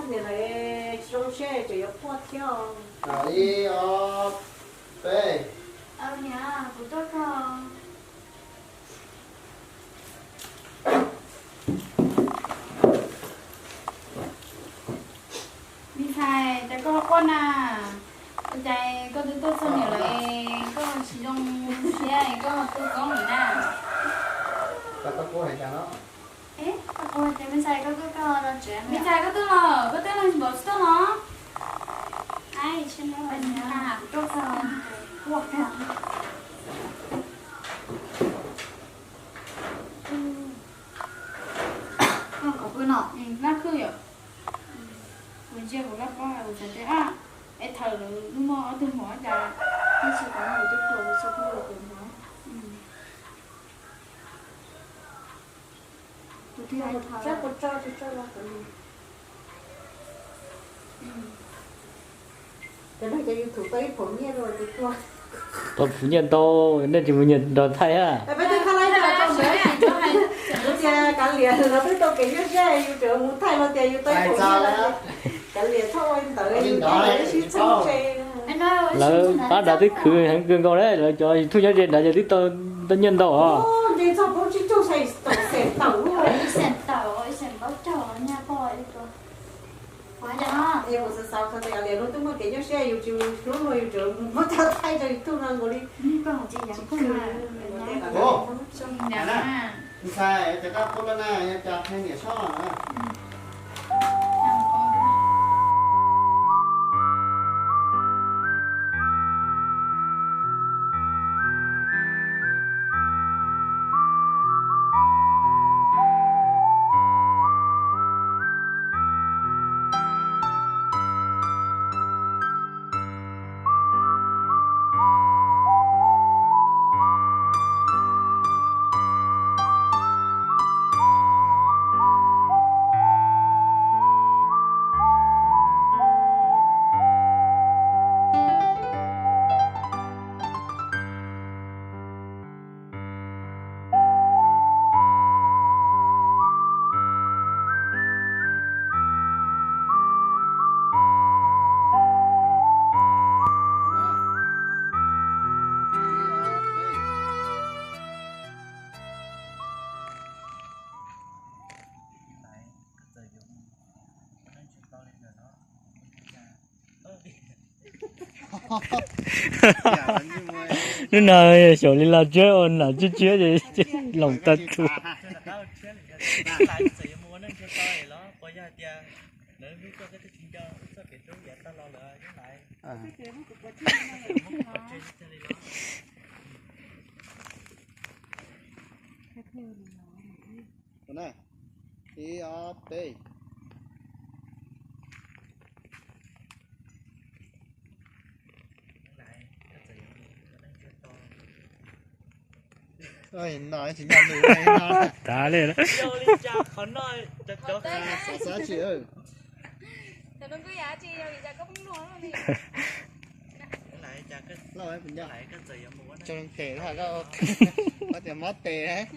Niam lawv tsis zoo siab tseem yuav quaj thiab. Ib ob peb. Niam, kuv tuaj koj. Me ntxhais, cas koj quaj na? Ua cas koj twb tuaj txog niam lawv koj tsis zoo siab koj tuaj koob lawm na? Me ntxhais, koj twb los, koj twb los npaum tsis tuaj los? Laj khwb yom. Kuv ntsia kuv laj paub kuv xav tias es thaum lawv lub muaj ob tug hluas cas tab sis kuv tus hluas kuv tsis tau hluas kuv hluas. Cov neeg cov YouTube tau ib phaum nyiaj rau tus tuag. Tau phaum nyiaj ntau, nej tsis mus nyiaj nrog thaij a? Tias kav liam, lawv twb tau kev nyuaj siab yus tseem mus thaij los tias yus tau ib phaum nyiaj lawm. Kav liam, txhob ua li ntawd, yus sib txheeb tse. Lawv pab nrad twb khwv heev kawg nkaus na, lawv cov YouTube nyob ze nrad ces twb tau nyiaj ntau os. Nce txog plaub tsib caug sai tawm xees tawm lub. Xees tawm, xees plaub caug nyaj poj. Kuv xav xav tias kav liam luag twb muaj kev nyuaj siab yus tsis hlub luag yus tseem muab coj thaij rau YouTube no nkaus li. Ntxhais, cas koj quaj luaj na, yog cas qhia niam soj na. Hnub no xyaum li los tsiab ua nam tsiab tsiab ces loos tag tsuas. Ib ob peb. Tsis nyob nws no. Tas li. Xav xav tsis. Tso tes, koj tias mob tes,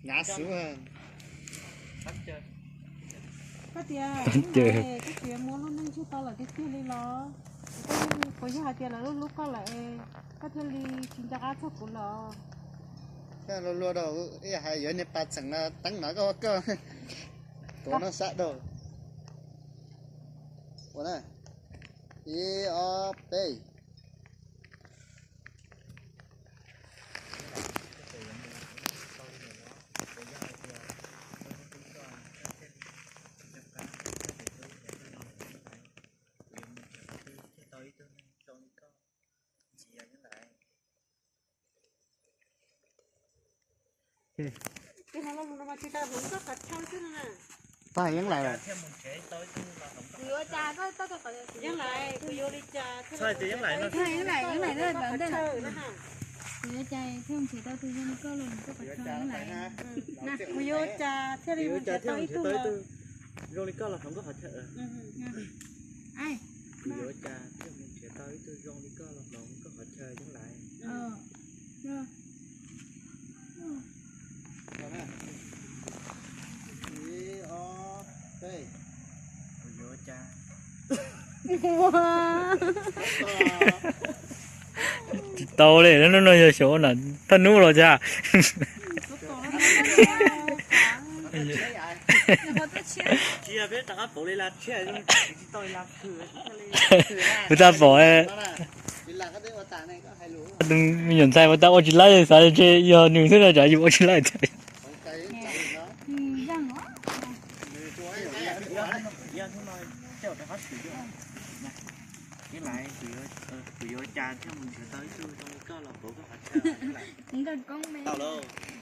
ngav xwb. Koj tias, koj tias muaj lub neej tseg tau lawm tiag tiag li los? Puas yog hais tias lawv hlub hlub koj lawm es koj thiaj li tsis nco qab txog kuv los? Luag luag rau ib yam hais yuav niag pas txheem no teeb no koj ua koj tuav no sab rau. Ua na, ib ob peb. Tag Yeeb Lais. Yeeb Lais, kuv yuav li cas thiaj li mus nrhiav tau ib tug zoo li koj los hloov koj qhov chaw na? Kuv yuav li cas thiaj li mus nrhiav tau ib tug zoo li koj los hloov koj qhov chaw? Kuv yuav li cas thiaj mus nrhiav tau ib tug zoo li koj los hloov koj qhov chaw, Yeeb Lais? Ib ob peb. Kuv yuav li Tsis tau li, hnub no yog xyov na, thaj hnub los cas. Kuv tau pom, tus me nyuam ntxhais uas tau ua tsis laib xav ntshe yog nws xwb no, tsam yus ua tsis laib thiab. Kuv yuav cas thiaj mus nrhiav tau ib tug zoo li koj los pauv koj qhov chaw.